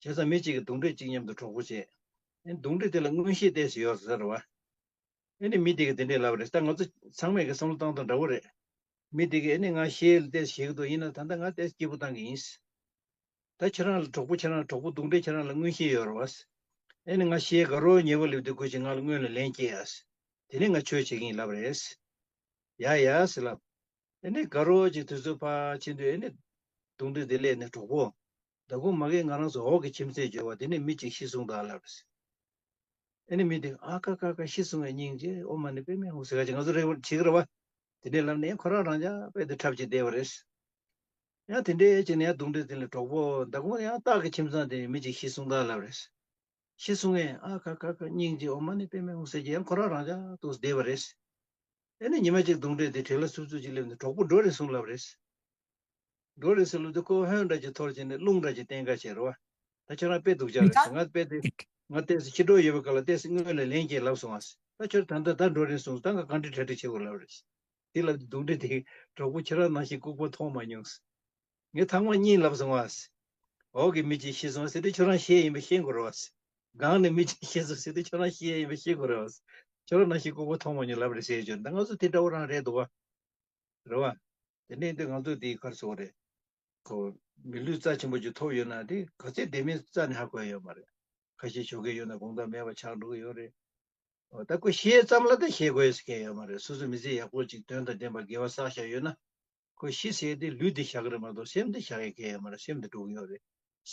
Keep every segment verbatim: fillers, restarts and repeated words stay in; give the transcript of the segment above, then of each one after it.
བྱས་ཙང་མི་གཅིག་གིས་གདོན་འདྲེ་གཅིག་མཉམ་དུ་གྲོགས་པོ་བྱས། ཨེ་གདོན་འདྲེ་དེ་ལ་མངོན་ཤེས་ཏོག་ཙམ་ཡོད་ཟེར་བ། ཨེ་ནི་མི་དེ་གིས་དེ་འདྲས་ལབ་པ་རེད། ད་ང་ཚོ་ཚང་མས་ཀྱི་བསམ་བློ་བཏང་སྟངས་འདྲ་བོ་རེད། མི་དེ་གིས་ཨེ་ནི་ང་ཤེལ་ཏོག་ཙམ་བཞེས་ཀྱི་འདུག་ཡིན་ན་ད་ལྟ་ང་ཏོག་ཙམ་སྐྱིད་པོ་བཏང་གི་ཡིན། ད་ཁྱེད་རང་ལ་གྲོགས་པོ་ཁྱེད་རང་གྲོགས་པོ་གདོན་འདྲེ་ཁྱེད་རང་ལ་མངོན་ཤེས་ཡོད་རེད་བ། ཨེ་ནི་ང་ཤེལ་དགའ་རོགས་ཉེ་བོ་ལེབ་དེ་ཁོ་ཅིག་ང་ལ་སྔོན་ལ་ལན་སྐྱེལ་ཨ། དེ་ནས་ང་ཆོས་བྱེད་ཀྱི་ཡིན་ལབ་རེད། ཡ་ཡ་ཟེར་ལབ། ཨེ་ནི་དགའ་རོགས་ཀྱི་དུས་ཚོད་ཕར་ཕྱིན་དུས་ཨེ་ནི་གདོན་འདྲེ་དེ་སླེབས་ནས་གྲོགས་པོ། ད་ཁོ་མ་གིར་ང་རང་ཚོ་འོག་གི་ཁྱིམ་མཚེས་འབྱོར་བ་དེ་ནས་མི་གཅིག་ཤི་སོང་ད་ལབ་རེད། ཨེ་ནི་མི་དེ་ཨ་ཀ་ཀ་ཀ་ཤི་སོང་བའི་སྙིང་རྗེ་ཨོཾ་མ་ཎི་པདྨེ་ཧཱུྃ་ཟེར་ག་ཅིག་ང་ཚོ་རེ་བ་བྱེད་ཀྱི་རེད་བ། དེ་འདྲས་ལབ་ནས་ཁོ་རང་རང་ཅག་དཔེ་དེ་འཁྲབ་བྱས་བསྡད་པ་རེད། ཡང་དེ་འདྲས་བྱས་ནས་ཡང་གདོན་འདྲེ་དེ་ལ་གྲོགས་པོ་ད་ཁོ་ཡང་སྟག་གི་ཁྱིམ་ཚང་དེ་མི་གཅིག་ཤི་སོང་ད་ལབ་རེད། ཤི་སོང་ངས་ཨ་ཁ་ཁ་ཁ་སྙིང་རྗེ་ཨོཾ་མ་ཎི་པདྨེ་ཧཱུྃ་ཟེར་གྱི་ཡང་ཁོ་རང་རང་ཅག་ཏུ་བསྡད་པ་རེད། ཨེ་ནི་ཉི་མ་གཅིག་གདོན་འདྲེ་དེ་བྲེལ་ལ་སུབ་སུབ་ཅིག་སླེབས་ནས་གྲོགས་པོ་འགྲོ་རེད་གསུངས་ལབ་རེད། འགྲོ་རེད་ཟེར་ལབ་དུས་ཁོ་ཧོན་འདྲ་ཅིག་འཐོར་བྱས་ནས་རླུང་འདྲ་ཅིག་བསྟན་ག་བྱས་རོ། ད་ཁྱོད་རང་དཔེ་སྡུག་ཅག་རེད་ཟེར། ང་དཔེ་དེ་ང་ཏོག་ཙམ་ཕྱི་དྲོ་ཡོད་པའི་སྐབས་ལ་ཏོག་ཙམ་སྔོན་ལ་ལན་སྐྱེལ་ལབ་སོང་ཨ། ད་ཁྱོད་ད་ལྟ་ད་འགྲོ་རེད་གསུངས། ད་ང་ག་འདྲ་གྲ་སྒྲིག་བྱེད་དགོས་ལབ་རེད། དེ་ལབ་དུས་གདོན་འདྲེ་དེ་གྲོགས་པོ་ཁྱེད་རང་ནང་བཞིན་ལྐུགས་པ་མཐོང་མ་མྱོང་། ངས་ཐེངས་མ་གཉིས་ལབ་སོང་ཨ། འོག་གི་མི་གཅིག་ཤི་སོང་ཟེར་དུས་ཁྱོད་རང་ཤེས་ཡིན་པ་ཤེས་དགོས་རེད་བ། སྒང་ནས་མི་གཅིག་ཤི་སོང་ཟེར་དུས་ཁྱོད་རང་ཤེས་ཡིན་པ་ཤེས་དགོས་རེད་བ། ཁྱོད་རང་ནང་བཞིན་ལྐུགས་པ་མཐོང་མ་མྱོང་ལབ་རེད་ཟེར་བྱུང་། ད་ང་ཚོ་དེ་འདྲ་བོ་རང་རེད་འདུག་བ། རེད་བ། དེ་ནས་འདི་ང་ཚོ་འདི་གར་སོང་རེད། ཁོ་མི་ལུས་རྩ་ཆེན་པོ་ཅིག་ཐོབ་ཡོད་ན་དེ་ག་ཚད་ལྡན་མིན་རྩ་ནས་ཧ་གོ་ཡ་ཡོད་མ་རེད། ཁ་ཞེ་ཞོགས་ཀས་ཡོད་ན་དགོང་དག་མེད་པ་ཆགས་འགྲོ་གི་ཡོད་རེད། འོ་ད་ཁོ་ཤེས་ཙམ་ལ་ད་ཤེས་དགོས་ཟེར་མཁན་ཡོད་མ་རེད། སོ་སོ་མི་ཚེ་ཡག་པོ་ཅིག་དོན་དང་ལྡན་པ་དགེ་བ་བསགས་བཞག་ཡོད་ན། ཁོ་ཤི་ཟེར་དེ་ལུས་དེ་བཞག་གི་རེད་མ་གཏོགས་སེམས་དེ་བཞག་ཡ་མཁན་ཡོད་མ་རེད། སེམས་དེ་འགྲོ་གི་ཡོད་རེད།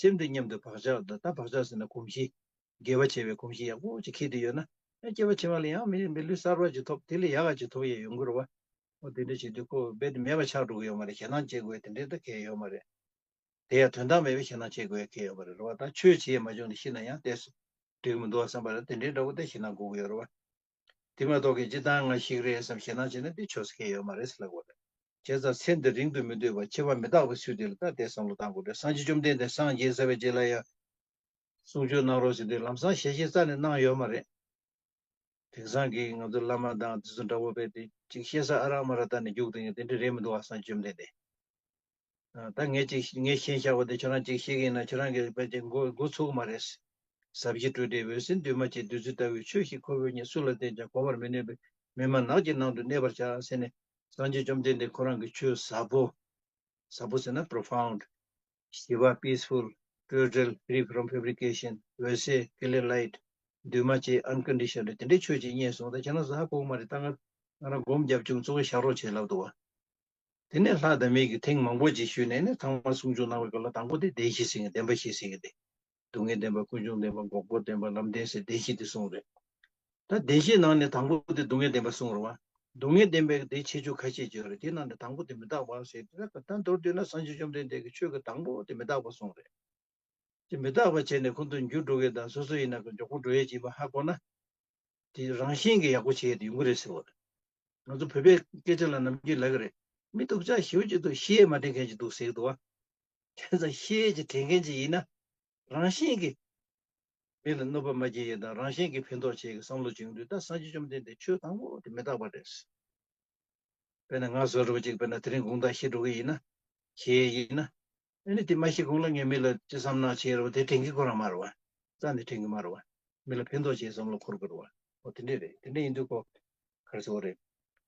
སེམས་དེ་མཉམ་དུ་བག་ཆགས་དང་ད་བག་ཆགས་ཟེར་ན་གོམས་གཤིས། དགེ་བ་བྱས་པའི་གོམས་གཤིས་ཡག་པོ་ཅིག་འཁྱེར་ཏེ་ཡོད་ན། ཨ་སྐྱེ་བ་ཕྱི་མ་ལ་ཡང་མི་མི་ལུས་གསར་པ་ཅིག་ཐོབ། དེ་ལས་ཡག་ག་ཅིག་ཐོབ་ཡས་ཡོང་གི་རེད་བ། ཨོ་དེ་འདྲ་བྱེད་དུས་ཁོ་རྦད་དེ་མེད་པ་ཆགས་འགྲོ་གི་ཡོད་མ་རེད། ཞེད་སྣང་སྐྱེ་དགོས་དེ་འདྲའི་ད་གལ་ཡོད་མ་རེད། དེ་ཡང་དོན་དག་མེད་པའི་ཞེད་སྣང་སྐྱེ་དགོས་གལ་ཡོད་མ་རེད་རེད་བ། ད་ཆོས་བྱེད་ཡས་མ་བྱུང་ནས་ཤི་ན་ཡང་ཏོག་ཙམ་འགྲིག་གི་མི་འདུག་བ་བསམ་པ་རེད། དེ་འདྲའི་འདྲ་བོ་ད་ཞེད་སྣང་དགོས་ཀྱི་ཡོད་རེད་བ། དེ་མ་གཏོགས་ཀྱི་སྤྱིར་བཏང་ང་ཤི་གི་རེད་བསམ་ཞེད་སྣང་བྱས་ན་དེ་ཆོས་སུ་ཁེལ་ཡོད་མ་རེད་ཟེར་ལབ་དགོས་རེད། བྱས་ཙང་སེམས་འདི་རིང་དུ་མི་སྡོད་པར་འཆི་བ་མི་རྟག་པའི་ཚུལ་དེ་ལ་ད་དེ་བསམ་བློ་བཏང་དགོས་རེད། སངས་རྒྱས་བཅོམ་ལྡན་འདས་སངས་རྒྱས་ས་པའི་རྗེས་ལ་ཡང་གསུང་ཆོས་གནང་རོགས་ཟེར་དུས་ལམ་སང་ཞལ་བཞེས་རྩ་ནས་གནང་ཡོད་མ་རེད། དེང་སང་གི་ང་ཚོ་བླ་མ་དང་དེ་ཚོ་འདྲ་བོ་བས་དེ་ཅིག་བཤད་ས་ཨ་རག་མ་རག་ལྟ་ནས་རྒྱུགས་དེ་ངས་དེ་འདྲ་རེད་མི་འདུག་ཨ། སངས་རྒྱས་བཅོམ་ལྡན་འདས། ཨ། ད་ངས་ཅིག་ངས་ཤེས་བཞག་པ་དེ་ཁྱོད་རང་ཅིག་ཤེས་ཀྱི་ཡིན་ན་ཁྱོད་རང་གིས་དཔེ་ཅིག་མགོ་མགོ་ཚོས་ཀྱི་མ་རེད། ཟབ་ཞི་སྤྲོས་བྲལ་འོད་གསལ་འདུས་མ་བྱས། བདུད་རྩི་ལྟ་བུའི་ཆོས་ཤིག་ཁོ་བོས་རྙེད། སུ་ལ་བསྟན་ཀྱང་གོ་བར་མི་ནུས་པས། མི་སྨྲ་ནགས་ཀྱི་ནང་དུ་གནས་པར་བྱ་ཟེར་ནས་སངས་རྒྱས་བཅོམ་ལྡན་འདས་ཁོ་རང་གི་ཆོས་ཟབ་པོ། ཟབ་པོ་ཟེར་ན་profound། ཞི་བ་peaceful། སྤྲོས་བྲལ་free from fabrication། འོད་གསལ་clear light། འདུས་མ་བྱས་unconditioned། དེ་འདྲའི་ཆོས་ཅིག་རྙེད་སོང་། ད་ཁྱེད་རང་ཚོ་ཧ་གོ་གི་མ་རེད། ད་ང་ང་རང་སྒོམ་རྒྱབ་བྱུང་། ཚོགས་ཀྱི་ཞག་རོགས་བྱེད་ལབ་འདུག་བ། དེ་ནས་ལྷ་དང་མི་གིས་ཐེངས་མང་པོ་ཅིག་ཞུས་ནས་ནི་ཚང་མ་གསུང་ཆོས་གནང་བའི་སྐབས་ལ་དང་པོ་དེ་བདེན་བཞི་ཟེར་མཁན་བདེན་པ་བཞི་ཟེར་མཁན་དེ། སྡུག་བསྔལ་བདེན་པ། ཀུན་འབྱུང་བདེན་པ། འགོག་པ་བདེན་པ། ལམ་བདེན་ཟེར་བདེན་བཞི་དེ་གསུངས་རེད། ད་བདེན་བཞིའི་ནང་ནས་དང་པོ་དེ་སྡུག་བསྔལ་བདེན་པ་གསུངས་རེད་བ། སྡུག་བསྔལ་བདེན་པའི་དེ་ཁྱད་ཆོས་ཁ་ཤས་ཅིག་ཡོད་རེད། དེའི་ནང་ནས་དང་པོ་དེ་མི་རྟག་པ་ཟེར་དེ། ད་མདོར་བསྡུས་ན་སངས་རྒྱས་བཅོམ་ལྡན་འདས་ཀྱི་ཆོས་ཀྱི་དང་པོ་དེ་མི་རྟག་པ་གསུངས་རེད། དེ་མི་རྟག་པ་བྱས་ནས་ཁོང་ཚོ་འགྱུར་འགྲོ་མཁན་དང་སོ་སོ་ཡིན་ན་གི་མགྱོགས་པོ་འགྲོ་ཡས་ཀྱི་ཡིན་པ་ཧ་གོ་ན། དེ་རང་བཞིན་གྱིས་ཡག་པོ་བྱས་ཏེ་ཡོང་གི་རེད་ཟེར་བ་རེད། ང་ཚོ་བོད་པའི་སྐད་ཆ་ལ་ནམ་རྒྱུན་ལབ་ཀྱི་རེད། མི་སྡུག་ཅག་ཞེ་པོ་ཅིག་འདུག་ཤེས་ཡས་མ་དྲན་མཁན་ཅིག་འདུག་ཟེར་གྱི་འདུག་བ། དེ་ཚོ་ཤེས་ཡས་ཅིག་དྲན་མཁན་ཅིག་ཡིན་ན། རང་བཞིན་གྱིས་མི་ལ་གནོད་པ་མ་བྱེད་ཡས་དང་རང་བཞིན་གྱིས་ཕན་ཐོགས་བྱེད་ཀྱི་བསམ་བློ་ཅིག་ཡོང་དུས། ད་སངས་རྒྱས་བཅོམ་ལྡན་འདས་ཆོས་དང་པོ་དེ་མི་རྟག་པ་རེད། དཔེར་ན་ང་བཟོ་འདྲ་བོ་ཅིག་དཔེར་ན་དེ་རིང་དགོང་དག་ཤི་འགྲོ་གི་ཡིན་ན། ཤི་ཡས་ཡིན་ན། ཨ་ནི་དེ་མ་ཤི་གོང་ལ་ངས་མི་ལ་ཅི་བསམ་གནང་བྱས་རེད་བ། དེ་དྲན་གྱི་ཁོ་རང་མ་རེད་བ། རྩ་ནས་དྲན་གྱི་མ་རེད་བ། མི་ལ་ཕན་ཐོགས་བྱེད་བསམ་བློ་འཁོར་གྱི་རེད་བ། འོ་དེ་འདྲས་རེད། དེ་འདྲས་ཡིན་དུས་ཁོ་ག་རེ་ཟེར་བ་རེད།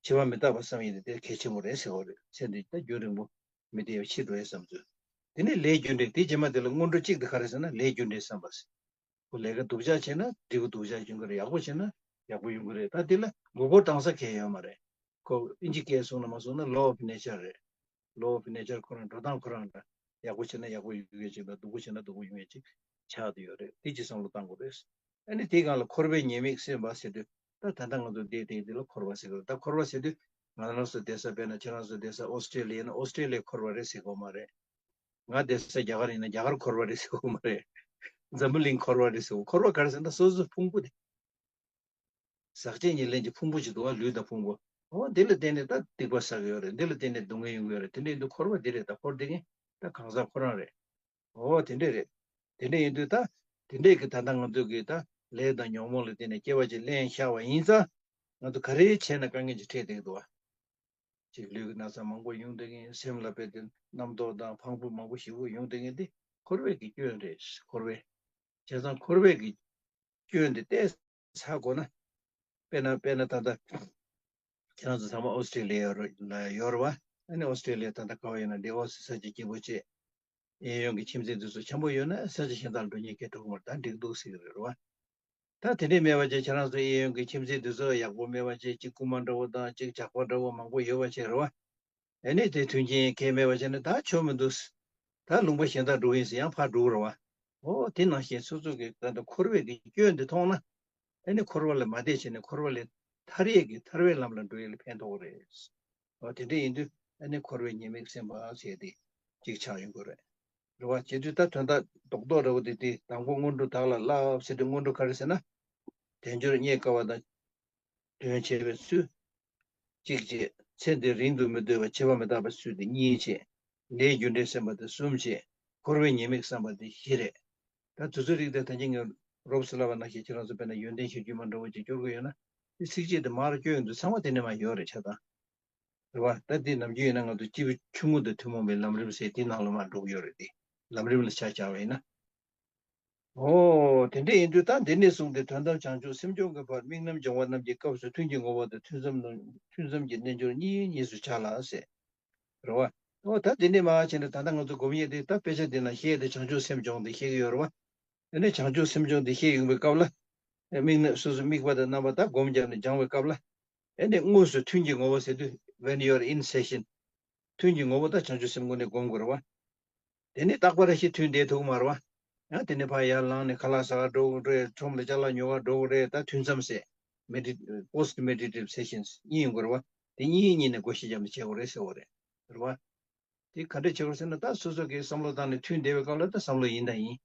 འཆི་བ་མི་རྟག་པ་བསམ་ཡས་དེ་དེ་གལ་ཆེན་པོ་རེད་ཟེར་བ་རེད། ཚེ་འདི་ད་རྒྱུན་རིང་པོ་མི་བདེ་བ་ཤི་འགྲོ་ཡས་བསམ་ཚུལ། དེ་ནས་ལས་རྒྱུ་འབྲས། དེ་རྗེས་མ་དེ་ལ་སྔོན་འགྲོ་གཅིག་དེ་ག་རེ་ཟེར་ན་ལས་རྒྱུ་འབྲས་བསམ་པ་ཟེར། ཁོ་ལས་ཀ་སྡུག་ཅག་བྱས་ན་སྡུག་པོ་སྡུག་ཅག་ཡོང་གི་རེད། ཡག་པོ་བྱས་ན་ཡག་པོ་ཡོང་གི་རེད། ད་འདི་ལ་མགོ་སྐོར་གཏོང་ས་གང་ཡང་ཡོད་མ་རེད། ཁོ་ཨིན་ཇི་སྐད་གསུངས་ན་མ་གསུངས་ན་law of nature རེད། law of nature ཁོ་རང་འགྲོ་སྟངས་ཁོ་རང་འདྲ། ཡག་པོ་བྱས་ན་ཡག་པོ་ཡོང་གི་ཅིག་དང་སྡུག་པོ་བྱས་ན་སྡུག་པོ་ཡོང་གི་ཅིག་ཆགས་བསྡད་ཡོད་རེད། དེ་ཅིག་བསམ་བློ་གཏོང་དགོས་རེད། ཨ་ནི་དེའི་སྒང་ལ་འཁོར་བའི་ཉེས་དམིགས་སེལ་བ་ཟེར་དུས། ད་ད་ལྟ་ང་ཚོ་བསྡད་དེ་འདི་ལ་འཁོར་བ་ཟེར་གི་རེད། ད་འཁོར་བ་ཟེར་དུས་ང་རང་ཚོ་བསྡད་ས་དཔེར་ན་ཁྱེད་རང་ཚོ་བསྡད་ས་ཨོ་སི་ཀྲེ་ལི་ཡ་ཡིན་ན་ཨོ་སི་ཀྲེ་ལི་ཡའི་འཁོར་བ་རེད་ཟེར་དགོས་མ་རེད། ང་བསྡད་ས་རྒྱ་གར་ཡིན་ན་རྒྱ་གར་འཁོར་བ་རེད་ཟེར་དགོས་མ་རེད། འཛམ་བུ་གླིང་འཁོར་བ་རེད་ཟེར་དགོས། འཁོར་བ་ག་རེ་ཟེར་ན་སོ་སོའི་ཕུང་པོ་དེ། ཟག་བཅས་ཉེར་ལེན་གྱི་ཕུང་པོ་ཞིག་འདུག་བ། ལུས་དང་ཕུང་པོ། འོ་འདི་ལ་བརྟེན་ནས་ད་སྡིག་པ་བསགས་ཡོད་རེད། འདི་ལ་བརྟེན་ནས་སྡུག་བསྔལ་ཡོང་གི་ཡོད་རེད། དེ་འདྲ་ཡིན་དུས་འཁོར་བ་འདི་རེད། ད་འཁོར་འདི་ངས་ད་གང་ཟག་ཁོ་རང་རེད། འོ་དེ་འདྲས་རེད། དེ་འདྲས་ཡིན་དུས་ད་དེ་འདྲས་ཀྱི་ད་ལྟ་ང་ཚོ་གིས་ད་ལས་དང་ཉོན་མོངས་ལ་བརྟེན་ནས་སྐྱེ་བ་ཅིག་ལེན་བཞག་པ་ཡིན་ཙང་། ང་ཚོ་ག་རེ་བྱས་ན་དཀའ་ངལ་ཅིག་འཕྲད་བསྡད་ཀྱི་འདུག་བ། ཅིག་ལུས་ཀྱི་ན་ཚ་མང་པོ་ཡོང་བསྡད་མཁན། སེམས་ལ་དཔེ་དེ་རྣམ་རྟོག་དང་ཕངས་སྤུ་མང་པོ་ཞེ་པོ་ཡོང་བསྡད་མཁན་དེ་འཁོར་བའི་གི་སྐྱོན་རེད། འཁོར་བའི་ བྱས་ཙང་འཁོར་བའི་གི་སྐྱོན་དེ་ཏོག་ཙམ་ཧ་གོ་ན། དཔེར་ན་དཔེར་ན་ད་ལྟ་ཁྱེད་རང་ཚོ་ཚང་མ་ཨོ་སི་ཀྲི་ལི་ཡ་ལ་ཡོད་རེད་བ། ཨ་ནི་ཨོ་སི་ཀྲི་ལི་ཡ་ད་ལྟ་ག་བ་ཡོད་ན་འདི་ཨོ་སི་ས་ཆ་སྐྱིད་པོ་བྱས། གཡས་གཡོན་གྱི་ཁྱིམ་མཚེས་འདི་ཚོ་འཆམ་པོ་ཡོད་ན་ས་ཆ་གཞན་དག་ལ་འགྲོ་མཁན་སྐད་གྲོགས་མར་ད་འགྲིག་འདུག་ཟེར་གྱི་རེད་བ། ད་དེ་འདྲས་མེད་པ་བྱས་ཁྱེད་རང་ཚོ་གཡས་གཡོན་གྱི་ཁྱིམ་མཚེས་འདི་ཚོ་ཡག་པོ་མེད་པ་བྱས་གཅིག་རྐུན་མ་འདྲ་བོ་དང་གཅིག་ཇག་པ་འདྲ་བོ་མང་པོ་ཡོད་པ་བྱས་རེད་བ། ཨ་ནི་དེ་མཐུན་རྐྱེན་གང་ཡང་མེད་པ་བྱས་ན་ད་ཆོ་མི་འདུག་ད་ལུང་པ་གཞན་དག་འགྲོ་གི་ཡིན་ཟེར་ཡང་ཕར་འགྲོ་གི་རེད་བ། ཨོ་དེ་ནང་བཞིན་སོ་སོ་གི་ད་ལྟ་འཁོར་བའི་གི་སྐྱོན་འདི་མཐོང་ན། ཨ་ནི་འཁོར་བ་ལས་མ་འདས་བྱས་ནས་འཁོར་བ་ལས་ཐར་ཡས་ཀྱི་ཐར་བའི་ལམ་ལ་འགྲོ་ཡས་ལ་ཕན་ཐོགས་རེད། ཨོ་དེ་འདྲ་ཡིན་དུས་ཨ་ནི་འཁོར་བའི་ཉེས་དམིགས་སེམས་པ་ཟེར་དེ་གཅིག་ཆགས་ཡོང་གི་རེད། རེད་བ། བྱེད་དུས་ད་དོན་དག་རྡོག་རྡོག་རེད་བ། དེ་དེ་དང་པོ་སྔོན་འགྲོ་བདག་ལ་བསླབ་ཟེར་དུས་སྔོན་འགྲོ་ག་རེ་ཟེར་ན། དལ་འབྱོར་རྙེད་དཀའ་བ་དང་། དོན་བྱེད་པའི་ཚུལ། གཅིག་བྱས། ཚེ་འདིར་རིང་དུ་མི་སྡོད་པ་བྱེད་པ་མི་རྟག་པའི་ཚུལ་དེ་གཉིས་བྱས། ལས་རྒྱུ་འབྲས་སེམས་པ་དེ་གསུམ་བྱས། འཁོར་བའི་ཉེས་དམིགས་བསམ་པ་དེ་བཞི་རེད། ད་དེ་ཚོའི་རིགས་དེ་ད་གིན་ངས་རོབ་ཙམ་ལབ་པ་ནང་བཞིན་ཁྱེད་རང་ཚོ་དཔེར་ན་ཡོན་ཏན་བཞི་བཅུ་མ་འདྲ་བོ་ཅིག་སྐྱོར་གྱི་ཡོད་ན། དེ་ཚིགས་བཅད་དེ་མར་སྐྱོར་ཡོང་དུས་ཚང་མ་དེ་ནས་མར་ཡོད་རེད་ཆ་ཚང་། རེད་བ། ད་འདི་ནམ་རྒྱུན་ཡིན་ན་ང་ཚོ་སྐྱེས་བུ་ཆུང་ངུ་དང་ཐུན་མོང་པའི་ལམ་རིམ་ཟེར་དེའི་ནང་ལ་མར་འགྲོ་གི་ཡོད་རེད་དེ། ལམ་རིམ་ལ་ཆ་བཞག་པ་ཡིན་ན། ཨོ། དེ་འདྲ་ཡིན་དུས་ད་འདི་ནས་བཟུང་སྟེ་དོན་དམ་བྱང་ཆུབ་སེམས་སྦྱོང་གི་བར་དམིགས་རྣམ་སྦྱོང་བ་རྣམས་ཀྱི་སྐབས་སུ་ཐུན་གྱི་ངོ་བོ་དང་ཐུན་མཚམས་ནང་ཐུན་མཚམས་ཀྱི་རྣལ་འབྱོར་གཉིས་གཉིས་སུ་བྱ་ལ་ཟེར། རེད་བ། ཨོ་ད་འདི་ནས་མར་བྱས་ནས་ད་ལྟ་ང་ཚོ་སྒོམ་ཡས་དེ་ད་དཔེ་ཆ་འདི་ན་བཤད་དེ་བྱང་ཆུབ་སེམས་སྦྱོང་དེ་བཤད་ཀྱི་ཡོད་རེད་བ། ཨ་ནི་བྱང་ཆུབ་སེམས་སྦྱོང་འདི་བཤད་ཡོང་པའི་སྐབས་ལ། དམིགས་རྣམ་སོ་སོའི་དམིགས་པ་དང་རྣམ་པ་དག་སྒོམ་བརྒྱབ་ནས་སྦྱང་བའི་སྐབས་ལ། ཨ་ནི་དངོས་སུ་ཐུན་གྱི་ངོ་བོ་ཟེར་དུས་when you are in session། ཐུན་གྱི་ངོ་བོ་དག་བྱང་ཆུབ་སེམས་སྒོ་ནས་སྒོམ་དགོས་རེད་བ། དེ་ནི་རྟག་པར་ཞིག་ཐུན་བསྡད་ཐུབ་མ་རེད་བ། ཡང་དེ་ནི་ཕར་ཡར་ལངས་ནས་ཁ་ལག་ཟ་ག་འགྲོ་དགོས་རེད། ཁྲོམ་ལ་ཅ་ལག་ཉོ་ག་འགྲོ་དགོས་རེད། ད་ཐུན་མཚམས་ཟེར། མེ་ཌི་post meditative sessions་གཉིས་ཡོང་གི་རེད་བ། དེ་གཉིས་གཉིས་ནས་སྒོ་ཕྱེ་བརྒྱབ་ནས་བྱེད་དགོས་རེད་ཟེར་བ་རེད། རེད་བ། དེ་ག་འདྲ་བྱེད་དགོས་ཟེར་ན་ད་སོ་སོ་གིས་བསམ་བློ་བཏང་ནས་ཐུན་བསྡད་པའི་སྐབས་ལ་ད་བསམ་བློ་ཡིན་དང་ཡིན།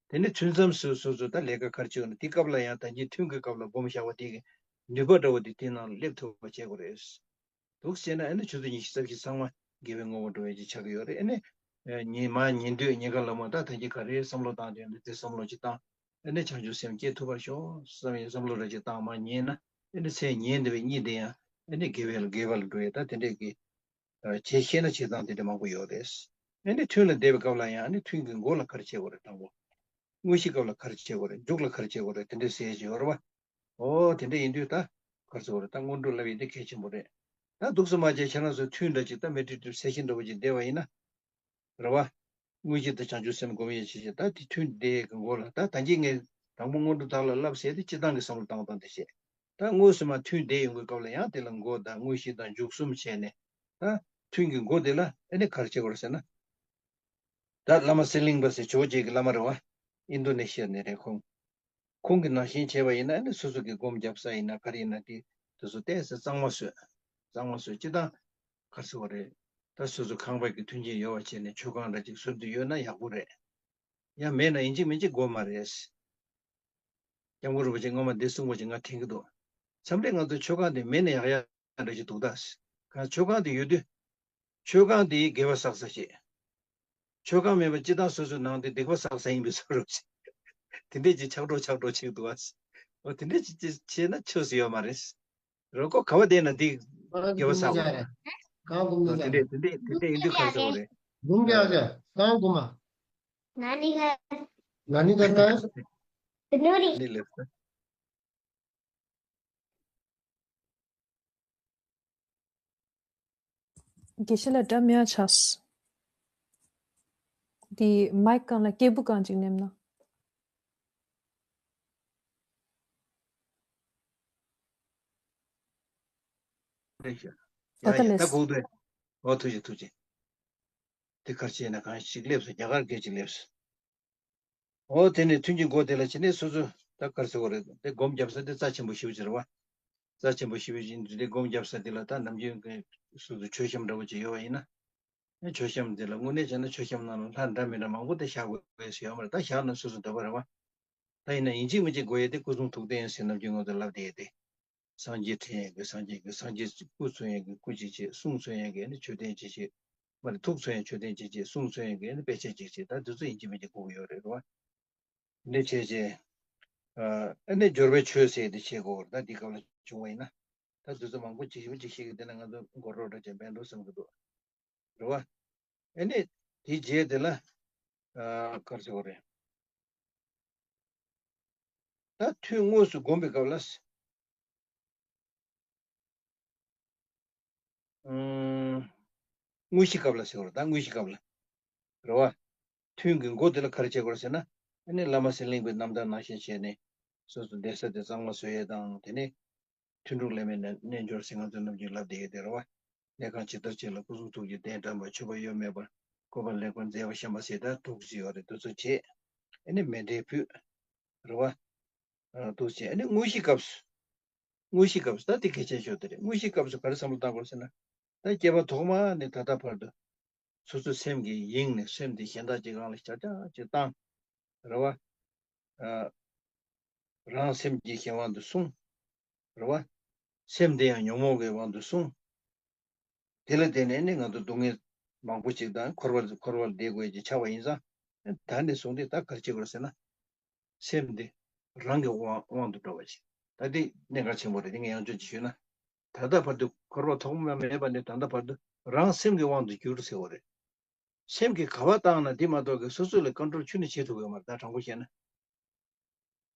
དེ་ནས་ཐུན་མཚམས་སུ་སོ་སོ་ད་ལས་ཀ་ག་རེ་བྱེད་དགོས་ན་དེ་སྐབས་ལ་ཡང་ད་གིན་ཐུན་གྱི་སྐབས་ལ་སྒོམ་བཞག་པ་དེ་གི་ནུས་པ་འདྲ་བོ་དེ་དེ་ནང་ལ་སླེབས་ཐུབ་པ་བྱེད་དགོས་རེད། འདུག་བྱས་ན་ཨ་ནི་ཆུ་ཚོད་ཉི་ཤུ་རྩ་བཞི་ཚང་མ་དགེ་བའི་དངོས་པོ་འགྲོ་བའི་ཅིག་ཆགས་ཀྱི་ཡོད་རེད། ཨ་ནི་ཉིན་མ་ཉིན་དུས་ཉིན་གང་ལ་མོ་ད་ད་གིན་ག་རེ་བསམ་བློ་བཏང་དོན་དེ་དེ་བསམ་བློ་ཅིག་བཏང་། ཨ་ནི་བྱང་ཆུབ་སེམས་སྐྱེ་ཐུབ་པར་ཤོག་བསམ་ཡས་བསམ་བློ་རེ་ཅིག་བཏང་མ་ཉན་ན་ཨ་ནི་ཚེ་ཉིན་འདི་བའི་གཉིད་དེ་ཡང་ཨ་ནི་དགེ་བའི་དགེ་བ་ལ་འགྲོ་ཡས་ད་དེ་འདྲས་ཀྱི། བྱེད་ཤེས་ན་བྱེད་སྟངས་དེ་འདྲ་མང་པོ་ཡོད་རེད། ཨ་ནི་ཐུན་ལ་བསྡད་པའི་སྐབས་ལ་ཡང་ཨ་ནི་ཐུན་གྱི་མགོ་ལ་ག་རེ་བྱེད་དགོས་རེད་དང་པོ། དངོས་གཞིའི་སྐབས་ལ་ག་རེ་བྱེད་དགོས་རེད། མཇུག་ལ་ག་རེ་བྱེད་དགོས་རེད། དེ་འདྲ་ཟེར་གྱི་ཡོད་རེད་བ། ཨོ་དེ་འདྲ་ཡིན་དུས་ད་ག་རེ་ཟེར་དགོས་རེད། ད་སྔོན་འགྲོ་ལབ་ཡས་དེ་གལ་ཆེན་པོ་རེད། ད་འདུག་སེ་མ་བྱས་ཁྱེད་རང་ཚོ་ཐུན་འདྲ་ཅིག་ད་མེ་ཌི་ཊེ་ཊིབ་སེ་ཤན་འདྲ་བོ་ཅིག་བསྡད་པ་ཡིན་ན། རེད་བ། དངོས་གཞི་དང་བྱང་ཆུབ་སེམས་སྒོམ་ཡས་བྱེད་བྱེད་ད་དེ་ཐུན་བསྡད་ཀྱི་མགོ་ལ་ད་ད་གིན་ངས་དང་པོ་སྔོན་འགྲོ་བདག་ལ་བསླབ་ཟེར་དེ་སྤྱིར་བཏང་གི་བསམ་བློ་བཏང་སྟངས་དེ་བྱེད། ད་དངོས་སུ་མ་ཐུན་བསྡད་ཡོང་གི་སྐབས་ལ་ཡང་དེ་ལ་མགོ་དང་དངོས་གཞི་དང་མཇུག་གསུམ་བྱས་ནས། ད་ཐུན་གྱི་མགོ་དེ་ལ་ཨ་ནི་ག་རེ་བྱེད་དགོས་རེད་ཟེར་ན། ད་བླ་མ་ཚེ་གླིང་པ་ཟེར་ཇོ་བོ་རྗེ་གི་བླ་མ་རེད་བ། ཨིན་རྡུ་ནེ་ཤི་ཡ་ནས་རེད་ཁོང་། ཁོང་གི་ནང་བཞིན་བྱས་པ་ཡིན་ན་ཨ་ནི་སོ་སོ་གི་སྒོམ་རྒྱབ་ས་ཡིན་ན་ག་རེ་ཡིན་ན་དེ་དེ་ཚོ་ཏོག་ཙམ་གཙང་མ་བཟོས། གཙང་མ་བཟོས་སྤྱིར་བཏང་ག་རེ་ཟེར་བ་རེད། ད་སོ་སོ་ཁང་པ་གི་མཐུན་རྐྱེན་ཡོད་པ་བྱས་ནས་མཆོད་ཁང་འདྲ་ཅིག་བཟོ་འདོད་ཡོད་ན་ཡག་པོ་རེད། ཡང་མེད་ན་ཡིན་གཅིག་མིན་གཅིག་དགོས་མ་རེད། སྐྱབས་མགོན་རིན་པོ་ཆེ་སྔོན་མ་འདི་གསུངས་པ་ཅིག་ང་དྲན་གྱི་འདུག་མཚམས་རེ་ང་ཚོ་མཆོད་ཁང་འདི་མེད་ན་ཡག་ཡག་འདྲ་ཞིག་འདུག་ད། གང་མཆོད་ཁང་འདི་ཡོད་དུས། མཆོད་ཁང་འདིའི་དགེ་བ་བསགས་ས་ཞིག་མཆོད་ཁང་མེད་པ་སྤྱིར་བཏང་སོ་སོའི་ནང་དུ་སྡིག་པ་བསགས་ས་ཡིན་པའི་བཟོ་འདྲ་ཞིག་དེ་འདྲས་ཀྱི་ཆགས་འགྲོ་ཆགས་འགྲོ་ཆགས་འདུག་ཨ། འོ་དེ་འདྲས་ཀྱི་བྱས་ན་ཆོས་སུ་ཡོད་མ་རེད། རོ་ཀོ་ག་བ་བསྡད་ན་འདི་དགེ་བ་བསགས་པ་རེད། གང་གོ་མི་འོ་དེ་འདྲས་དེ་འདྲས་དེ་འདྲས་ཡིན་དུས་ག་རེ་ཟེར་བ་རེད། ལུང་རྒྱག་རྒྱག་གང་གོ་མ། ན་ནི་ག་ན་ནི་ག་ན་ནི་ལེབ་ས། དགེ་བཤེས་ལགས་སྒྲ་མི་ཡ་ཆགས། འདི་མའིག་སྒང་ལ་སྐད་སྦུག་སྒང་ཅིག་མནན་ན། ཨོ་ད་ལེས། ད་གོང་དུ། ཨོ་ཐུགས་རྗེ་ཐུགས་རྗེ། དེ་གར་བྱས་ན་གང་ཞིག་སླེབས་སོང་། རྒྱ་གར་སྐད་ཅིག་སླེབས་སོང་། ཨོ་དེ་ནས་ཐུན་གྱི་མགོ་དེ་ལ་བྱས་ནས་སོ་སོ་ད་གར་ཟེར་བ་རེད། དེ་སྒོམ་རྒྱབ་ས་དེ་རྩ་ཆེན་པོ་ཞེ་པོ་ཅིག་རེད་བ། རྩ་ཆེན་པོ་ཞེ་པོ་ཅིག་འདི་དེ་སྒོམ་རྒྱབ་ས་དེ་ལ་ད་ནམ་རྒྱུན་གྱི་སོ་སོ་མཆོད་བཤམས་འདྲ་བོ་ཅིག་ཡོད་པ་ཡིན་ན། མཆོད་བཤམས་དེ་ལ་དངོས་གནས་བྱས་ན་མཆོད་བཤམས་ནང་ལ་ལྷ་འདྲ་མི་འདྲ་མང་པོ་དེ་བཞག་དགོས་ཟེར་ཡོད་མ་རེད། ད་བཞག་ན་སོ་སོ་འདོད་པ་རེད་བ། ད་ཡིན་ན་ཡིན་གཅིག་མིན་གཅིག་དགོས་ཡས་དེ་སྐུ་གསུང་ཐུགས་རྟེན་ཟེར་ནམ་རྒྱུན་ང་ཚོ་ལབ་བསྡད་ཡས་དེ། སངས་རྒྱས་འཁྲིད་ཡས་ཀྱི་སངས་རྒྱས་ཀྱི། སངས་རྒྱས་སྐུ་མཚོན་ཡས་ཀྱི་སྐུ་གཅིག་བྱེད། གསུང་མཚོན་ཡས་ཀྱི་ཨ་ནི་མཆོད་རྟེན་གཅིག་བྱེད། མ་རེད། ཐུགས་མཚོན་ཡས་མཆོད་རྟེན་གཅིག་བྱེད། གསུང་མཚོན་ཡས་ཀྱི་ཨ་ནི་དཔེ་ཆ་གཅིག་བྱེད། ད་དེ་ཚོ་ཡིན་གཅིག་མིན་གཅིག་དགོས་ཀྱི་ཡོད་རེད་བ། འདི་བྱས་རྗེས། ཨ་ནི་སྦྱོར་བའི་ཆོས་ཟེར་འདི་བྱེད་དགོས་རེད། ད་འདི་སྐབས་ལ་བྱུང་བ་ཡིན་ན། ད་དེ་ཚོ་མང་པོ་ཅིག་ཞིབ་ཅིག་ཤེས་ཀྱི་དེ་ན་ང་ཚོ་མགོ་རོགས་འདྲ་བྱས་འབད་འགྲོ་བསམ་གྱི་འདུག་རེད་བ། ཨ་ནི་དེའི་རྗེས་དེ་ལ་ཨ་ག་རེ་ཟེར་བ་རེད། ད་ཐུན་དངོས་སུ་བསྒོམ་པའི་སྐབས་ལ། ཨུམ། དངོས་གཞི་སྐབས་ལ་ཟེར་བ་རེད། ད་དངོས་གཞི་སྐབས་ལ། རེད་བ། ཐུན་གྱི་མགོ་དེ་ལ་ག་རེ་བྱེད་དགོས་ཟེར་ན། ཨ་ནི་བླ་མ་ཟེར་གླིང་པའི་རྣམ་ཐར་ནང་བཞིན་བྱས་ནས། སོ་སོ་བསྡད་ས་དེ་གཙང་མ་བཟོ་ཡས་དང་། དེ་ནས་ཐུན་དྲུག་ལས་མེད་ན་རྣལ་འབྱོར་ཟེར་ང་ཚོ་ནམ་རྒྱུན་ལབ་བསྡད་ཡས་དེ་རེད་བ། གནས་ཁང་ཇི་ལྟར་བྱས་ལ། སྐུ་གསུང་ཐུགས་ཀྱི་རྟེན་བཀྲམ་པ། མཆོད་པ་གཡོ་མེད་པར། བཀོད་པ་ལེགས་པར་མཛེས་པ་བཤམས་པ་ཟེར། ད་དྲུག་ཅིག་ཡོད་རེད། དེ་ཚོ་བྱས། ཨ་ནི་མཎྜལ་ཕུལ། རེད་བ། ཨ། འདུག་བྱས། ཨ་ནི་དངོས་གཞིའི་སྐབས་སུ། དངོས་གཞིའི་སྐབས་སུ། ད་དེ་གལ་ཆེ་ཤོས་དེ་རེད། དངོས་གཞིའི་སྐབས་སུ་ག་རེ་བསམ་བློ་བཏང་དགོས་ཟེར་ན། ད་སྐྱེ་བ་ཐོག་མ་ནས་ད་ལྟ་བར་དུ། སོ་སོའི་སེམས་ཀྱི་དབྱིངས་ནས་སེམས་དེ་གཞན་དག་ཅིག་སྒང་ལ་ཤར་ཀྱག་ཅིག་བཏང་། རེད་བ། ཨ། རང་སེམས་ཀྱི་གཞན་དབང་དུ་སོང་། རེད་བ། སེམས་དེ་ཡང་ཉོན་མོངས་ཀྱི་དབང་དུ་སོང་། དེ་ལ་བརྟེན་ནས་ནི་ང་ཚོ་སྡུག་བསྔལ་མང་པོ་ཞིག་དང་། འཁོར་བ་འཁོར་བར་བསྡད་དགོས་ཀྱི་ཆགས་པ་ཡིན་ཙང་། ད་ནས་བཟུང་སྟེ་ད་ག་རེ་བྱེད་དགོས་ཟེར་ན། སེམས་འདི་རང་གི་དབང་དབང་དུ་འགྲོ་བ་ཞིག་ད་འདི་གནད་འགག་ཆེན་པོ་རེད། འདི་ངས་ཡང་བསྐྱར་ཅིག་ཞུས་ན། ད་ལྟ་བར་དུ། འཁོར་བ་ཐོག་མ་མེད་པ་ནས་ད་ལྟ་བར་དུ་རང་སེམས་ཀྱི་དབང་དུ་གྱུར་ཟེར་བ་རེད། སེམས་ཀྱིས་ག་པར་བཏང་ན་འདི་མ་གཏོགས་ཀྱི་སོ་སོ་ལ་ཀོན་ཊོལ་ཁྱོན་ནས་བྱེད་ཐུབ་ཀྱི་ཡོད་མ་རེད། ད་དྲང་པོ་བཤད་ན།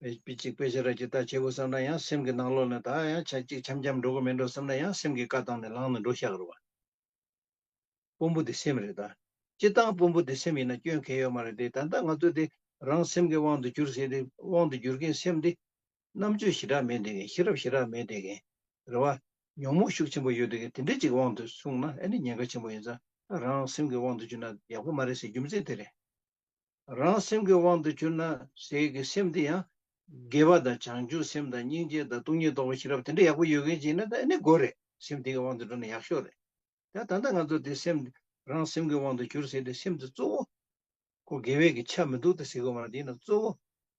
དཔེ་དཔེ་གཅིག་དཔེ་ཆ་ར་གཅིག་ལྟ་བྱེད་དགོས་བསམ་ན་ཡང་། སེམས་ཀྱི་ནང་ལོགས་ནས་ད་ཡང་ཆ་གཅིག་འཆམ་འཆམ་འགྲོ་གི་མེད་འགྲོ་བསམ་ན་ཡང་། སེམས་ཀྱིས་བཀའ་བཏང་ནས་ལངས་ནས་འགྲོ་ཤག་རེད་བ། དཔོན་པོ་དེ་སེམས་རེད་ད། སྤྱིར་བཏང་དཔོན་པོ་དེ་སེམས་ཡིན་ན་སྐྱོན་གང་ཡང་ཡོད་མ་རེད་དེ། ད་ལྟ་ང་ཚོ་དེ་རང་སེམས་ཀྱི་དབང་དུ་གྱུར་ཟེར་དེ། དབང་དུ་གྱུར་མཁན་སེམས་དེ། རྣམ་དཔྱོད་ཞེ་དྲག་མེད་བསྡད་མཁན། ཤེས་རབ་ཞེ་དྲག་མེད་བསྡད་མཁན། རེད་བ། ཉོན་མོངས་ཤུགས་ཆེན་པོ་ཡོད་བསྡད་མཁན་དེ་འདྲ་ཅིག་དབང་དུ་སོང་ན་ཨ་ནི་ཉེན་ཁ་ཆེན་པོ་ཡིན་ཙང་། རང་སེམས་ཀྱི་དབང་དུ་གྱུར་ན་ཡག་པོ་མ་རེད་ཟེར་རྒྱུ་མཚན་དེ་རེད། རང་སེམས་ཀྱི་དབང་དུ་གྱུར་ན་ཟེར་གྱི་སེམས་དེ་ཡང་དགེ་བ་དང་། བྱང་ཆུབ་སེམས་དང་། སྙིང་རྗེ་དང་། སྟོང་ཉིད་རྟོགས་པའི་ཤེས་རབ་དེ་འདྲ་ཡག་པོ་ཡོད་མཁན་ཅིག་ཡིན་ན། ད་ཨ་ནི་དགོས་རེད། སེམས་དེ་གི་དབང་དུ་འགྲོ་ན་ཡག་ཤོས་རེད། ད་ད་ལྟ་ང་ཚོ་དེ་སེམས། རང་སེམས་ཀྱི་དབང་དུ་གྱུར་ཟེར་དེ། སེམས་དེ་གཙོ་བོ། ཁོ་དགེ་བའི་གི་ཆ་མི་འདུག་ད་ཟེར་གི་ཡོད་མ་རེད། དེ་ཡིན་ན་གཙོ་བོ་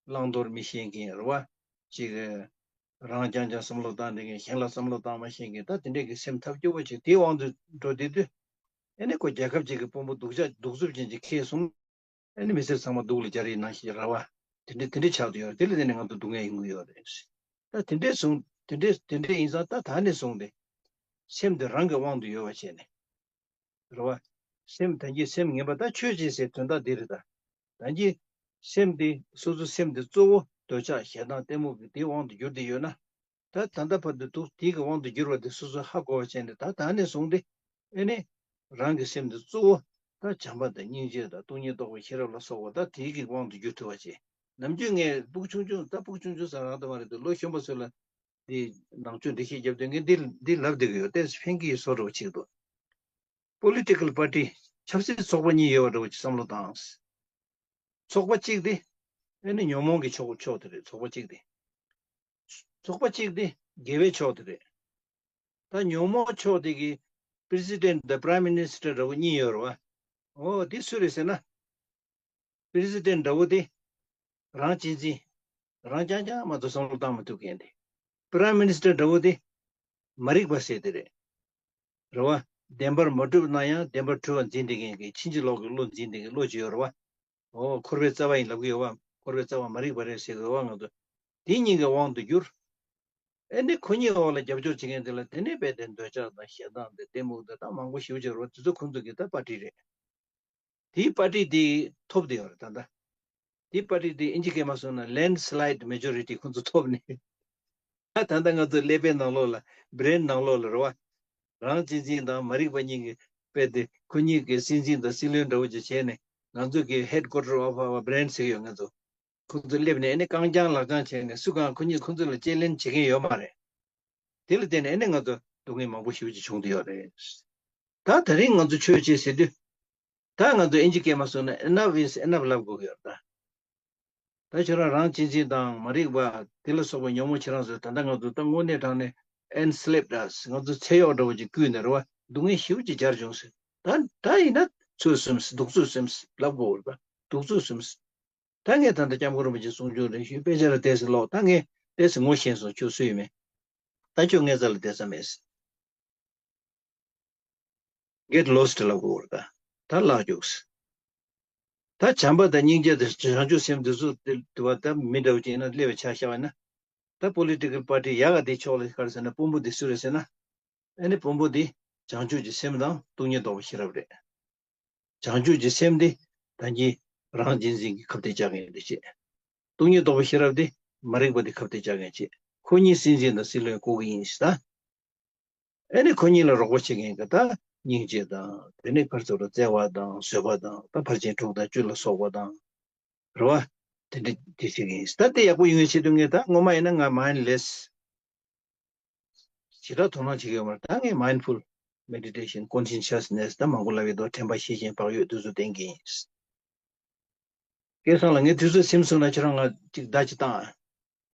བླང་དོར་མི་ཤེས་མཁན་རེད་བ། ཅིག་རང་རྐྱང་རྐྱང་བསམ་བློ་བཏང་བསྡད་མཁན། གཞན་ལ་བསམ་བློ་བཏང་མ་ཤེས་མཁན། ད་དེ་འདྲས་ཀྱི་སེམས་ཐབས་སྐྱོ་པོ་ཅིག་དེའི་དབང་དུ་འགྲོ་བསྡད་དུས། ཨ་ནི་ཁོ་རྒྱལ་ཁབ་ཅིག་གི་དཔོན་པོ་སྡུག་ཅག་གདུག་རྩུབ་ཅན་ཅིག་འཁེལ་སོང་། ཨ་ནི་མི་སེར་ཚང་མ་སྡུག་ལ་སྦྱར་ཡི་ནང་བཞིན་རེད་བ། དེ་འདྲས་དེ་འདྲས་ཆགས་བསྡད་ཡོད་རེད། དེ་ལ་བརྟེན་ནས་ང་ཚོ་སྡུག་བསྔལ་ཡོང་གི་ཡོད་རེད། ད་དེ་འདྲས་སོང་། དེ་འདྲས་དེ་འདྲས་ཡིན་ཙང་ད་ད་ནས་བཟུང་སྟེ། སེམས་དེ་རང་གི་དབང་དུ་ཡོད་པ་བྱས་ནས། རེད་བ། སེམས་ད་གིན་སེམས་ངན་པ། ད་ཆོས་ཅན་ཟེར་དོན་དག་འདི་རེད་ད། ད་གིན་སེམས་དེ། སོ་སོ་སེམས་དེ་གཙོ་བོ་འདོད་ཆགས་ཞེ་སྡང་གཏི་མུག་གི་དེའི་དབང་དུ་གྱུར་ཏེ་ཡོད་ན། ད་ད་ལྟ་བར་དུ་འདུག་དེའི་གི་དབང་དུ་གྱུར་བ་དེ་སོ་སོས་ཧ་གོ་བ་བྱས་ནས། ད་ད་ནས་བཟུང་སྟེ་ཨ་ནི་རང་གི་སེམས་དེ་གཙོ་བོ། ད་བྱམས་པ་དང་སྙིང་རྗེ་དང་སྟོང་ཉིད་རྟོགས་པའི་ཤེས་རབ་ལ་སོགས་པ། ད་དེའི་གི་དབང་དུ་གྱུར་ཐུབ་པ་བྱེད། ནམ་རྒྱུན་ངས་སྤུ་གུ་ཆུང་ཆུང་། ད་སྤུ་གུ་ཆུང་ཆུང་ཟེར་རང་ད་མ་རེད་དེ། ལོ་གཞོན་པ་ཚོ་ལ་འདི་ནང་ཆོས་འགྲེལ་བཤད་རྒྱབ་དུས་ངས་འདི་འདི་ལབ་བསྡད་ཀྱི་ཡོད། དེ་ཕན་གྱི་བཟོ་འདྲ་བོ་ཅིག་འདུག Political party། ཆབ་སྲིད་ཚོགས་པ་གཉིས་ཡོད་པ་འདྲ་བོ་ཅིག་བསམ་བློ་བཏང་། ཚོགས་པ་གཅིག་དེ་ཨ་ནི་ཉོན་མོངས་ཀྱི་ཕྱོགས་ཕྱོགས་དེ་རེད། ཚོགས་པ་གཅིག་དེ། ཚོགས་པ་གཅིག་དེ་དགེ་བའི་ཕྱོགས་དེ་རེད། ད་ཉོན་མོངས་ཕྱོགས་དེ་གི་President དང་Prime Minister འདྲ་བོ་གཉིས་ཡོད་རེད་བ། འོ་དེ་སུ་རེད་ཟེར་ན། President འདྲ་བོ་དེ་རང་གཅེས་འཛིན། རང་རྐྱང་རྐྱང་མ་གཏོགས་བསམ་བློ་བཏང་མི་ཐུབ་མཁན་དེ། Prime Minister འདྲ་བོ་དེ་མ་རིག་པ་ཟེར་དེ་རེད། རེད་བ། བདེན་པར་མ་གྲུབ་ན་ཡང་བདེན་པར་གྲུབ་པར་འཛིན་བསྡད་མཁན་གྱི་ཕྱིན་ཅི་ལོག་གི་བློ་འཛིན་བསྡད་མཁན་བློ་ཅིག་ཡོད་རེད་བ། འོ་འཁོར་བའི་རྩ་བ་ཡིན་ལབ་ཀྱི་ཡོད་བ། འཁོར་བའི་རྩ་བ་མ་རིག་པ་རེད་ཟེར་གི་ཡོད་བ། ང་ཚོ་དེ་གཉིས་ཀྱི་དབང་དུ་གྱུར། ཨེ་ནི་ཁོ་གཉིས་འོག་ལ་རྒྱབ་སྐྱོར་བྱེད་མཁན་དེ་ལ་དེ་ནས་རྦད་དེ་འདོད་ཆགས་དང་ཞེ་སྡང་དང་གཏི་མུག་དང་ད་མང་པོ་ཞེ་པོ་ཅིག་ཡོད་རེད་བ། དེ་ཚོ་ཁོང་ཚོ་གི་ད་པར་ཊི་རེད། དེའི་པར་ཊི་དེ་ཐོབ་བསྡད་ཡོད་རེད་ད་ལྟ། དེའི་པར་ཊི་དེ་ཨིན་ཇི་སྐད་མ་སོང་ན་landslide majority ཁོང་ཚོ་ཐོབ་ནས། ད་ད་ལྟ་ང་ཚོ་ཀླད་པའི་ནང་ལོགས་ལ། brain ནང་ལོགས་ལ་རེད་བ། རང་གཅེས་འཛིན་དང་མ་རིག་པ་གཉིས་ཀྱི་དཔེ་དེ། ཁོ་གཉིས་ཀྱི་སྲིད་འཛིན་དང་སྲིད་བློན་འདྲ་བོ་ཅིག་བྱས་ནས། ང་ཚོ་གི་headquarter of our brain ཟེར་ཡོད། ང་ཚོ་ཁོ་ཚོ་སླེབས་ནས་ཨ་ནི་རྐང་རྐྱང་ལག་རྐྱང་བྱས་ནས། སུ་གང་ཁོ་གཉིས་ཁོ་ཚོ་ལ་དཔྱད་གླེང་བྱེད་མཁན་ཡོད་མ་རེད། དེ་ལ་བརྟེན་ནས་ཨ་ནི་ང་ཚོ་སྡུག་བསྔལ་མང་པོ་ཞེ་པོ་ཅིག་བྱུང་བསྡད་ཡོད་རེད། ད་ད་རིང་ང་ཚོ་ཆོས་བྱེད་ཟེར་དུས། ད་ང་ཚོ་ཨིན་ཇི་སྐད་མ་སོང་ན་enough is enough ལབ་དགོས་ཀྱི་ཡོད་རེད་ད། ད་ཁྱོད་རང་རང་གཅེས་འཛིན་དང་མ་རིག་པ་དེ་ལ་སོགས་པའི་ཉོན་མོངས་ཁྱེད་རང་ཚོས་ད་ལྟ་ང་ཚོ་ད་དངོས་གནས་དྲང་གནས་enslaved us ང་ཚོ་ཚེ་གཡོག་འདྲ་བོ་ཅིག་བརྐུས་ནས་རེད་བ། སྡུག་བསྔལ་ཞེ་པོ་ཅིག་སྦྱར་བྱུང་ཟེར། ད་ད་ཡིན་ན་ཚོད་སོམས། སྡུག་ཚོད་སོམས་ལབ་དགོས་རེད་པ། སྡུག་ཚོད་སོམས། ད་ངས་ད་ལྟ་སྐྱབས་མགོན་རིན་པོ་ཆེ་གསུང་ཆོས་རེ་ཞུས། དཔེ་ཆ་ར་ཏོག་ཙམ་ཀློག་ད་ངས་ཏོག་ཙམ་ངོ་ཤེས་སོང་། ཁྱོད་སུ་ཡིན་མིན། ད་ཁྱོད་ངའི་རྩ་ལ་བསྡད་ས་མེད། Get lost ལབ་དགོས་རེད་ད། ད་བརླག་རྒྱུགས། ད་བྱམས་པ་དང་སྙིང་རྗེ་དང་བྱང་ཆུབ་སེམས་འདི་ཚོ་དེ་དུ་བ་ད་མི་འདྲ་བོ་ཅིག་ཡིན་ན་སླེབས་པའི་ཆ་བཞག་པ་ཡིན་ན། ད་political party ཡག་ག་དེ་ཕྱོགས་ལ་ག་རེ་ཟེར་ན། དཔོན་པོ་འདི་སུ་རེད་ཟེར་ན། ཨ་ནི་དཔོན་པོ་འདི་བྱང་ཆུབ་ཀྱི་སེམས་དང་སྟོང་ཉིད་རྟོགས་པའི་ཤེས་རབ་རེད། བྱང་ཆུབ་ཀྱི་སེམས་འདི་ད་གིན་རང་གཅེས་འཛིན་གྱི་ཁ་གཏད་བཅག་མཁན་འདི་བྱེད། སྟོང་ཉིད་རྟོགས་པའི་ཤེས་རབ་འདི་ མ་རིག་པ་དེ་ཁ་གཏད་བཅག་མཁན་བྱེད། ཁོ་གཉིས་སྲིད་འཛིན་དང་སྲིད་བློན་བསྐོ་གི་ཡིན་ཟེར་ད། ཨེ་ནི་ཁོ་གཉིས་ལ་རོགས་པ་བྱེད་མཁན་གྱི་ད་སྙིང་རྗེ་དང་དེ་ནས་ཕར་ཚུར་བརྩེ་བ་དང་བཟོད་པ་དང་ད་ཕར་ཕྱིན་དྲུག་དང་བཅུ་ལ་སོགས་པ་དང་རེད་བ། དེ་འདྲ་དེ་བྱེད་མཁན་ཡིན་ཟེར་ད། དེ་ཡག་པོ་ཡོང་ཡ་ཆེད་དུ་ངས་ད་ངོ་མ་ཡིན་ན་ང་མའིན་ཌི་ལེ་སི་ཞེ་དྲག་དོ་སྣང་བྱེད་ཀྱི་ཡོད་མ་རེད། ད་ངས་མའིན་ཌི་ཕུལ་མེ་ཌི་ཊེ་ཤན་ཀོན་ཤེན་ཤི་ཡ་སི་ནེ་སི་ད་མང་པོ་ལབ་ཡོད་དོ། དྲན་པ་ཤེས་བཞིན་བག་ཡོད་དེ་ཚོ་བསྟེན་གྱི་ཡིན། སྐལ་བཟང་ལགས་ངས་དུས་ཚོད་ཟིན་སོང་ན་ཁྱེད་རང་ང་ཅིག་བརྡ་ཅིག་བཏང་ཨ།